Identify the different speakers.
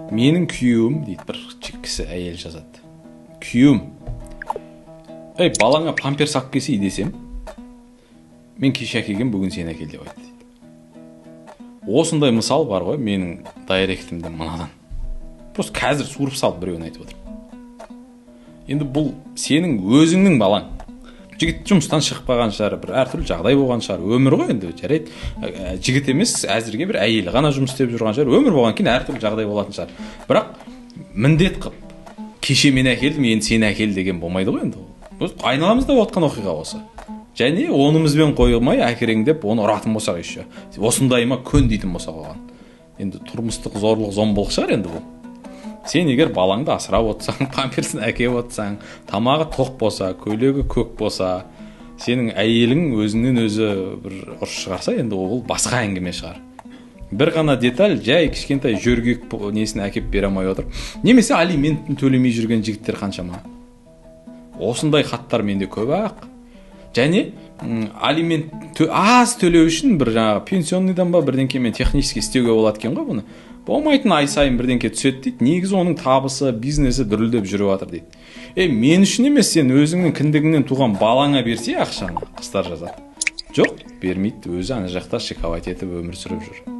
Speaker 1: Менің күйеуім дейді, бір кісі, әйел жазады. Күйеуім: «Ей, балаңа памперс алып келсей», – десем, «Мен кеше әкелгем, бүгін сен әкел», – деп айтты дейді. Осындай мысал бар ғой менің директімде мынадан. Просто қазір суырып салып біреуін айтып отырмын. Енді бұл сенің өзіңнің балаң. Жігіт жұмыстан шығып қалған шығар, бір әртүрлі жағдай болған шығар, өмір ғой енді, жарайды. Жігіт емес, әзірге бір әйелі ғана жұмыс істеп жүрген шығар. Өмір болғаннан кейін әртүрлі жағдай болатын шығар. Бірақ міндет қылып, кеше мен әкелдім, енді сен әкел деген болмайды ғой енді ол. Айналамызда болып жатқан оқиға осы. Және онымызбен қойылмай, әкіреңдеп оны ұратын болсақ, еще осындай ма, көн дейтін болсақ оған. Енді тұрмыстық зорлық зомбылық шығар енді бұл. Сен егер балаңды асырап отырсаң, памперсін әкеліп отырсаң, тамағы тоқ болса, көйлегі көк болса, сенің әйелің өзінен өзі бір ұрыс шығарса, енді ол басқа әңгіме шығар. Бір ғана деталь, жай кішкентай жөргек несін әкеп бере алмай отыр. Немесе алиментін төлемей жүрген жігіттер қаншама. Осындай хаттар менде көп ақ. Және алимент аз төлеу үшін бір жаңағы пенсионныйдан ба бірдеңкемен технически істеуге болады екен ғой бұны. Болмайтын, ай сайын бірдеңке түседі дейді. Негізі оның табысы, бизнесі дүрілдеп жүріп жатыр дейді. Мен үшін емес, сен өзіңнің кіндігіңнен туған балаңа берсе ақшаны, қыздар жазады. Жоқ, бермейді, өзі ана жақта шиковать етіп өмір сүріп жүр.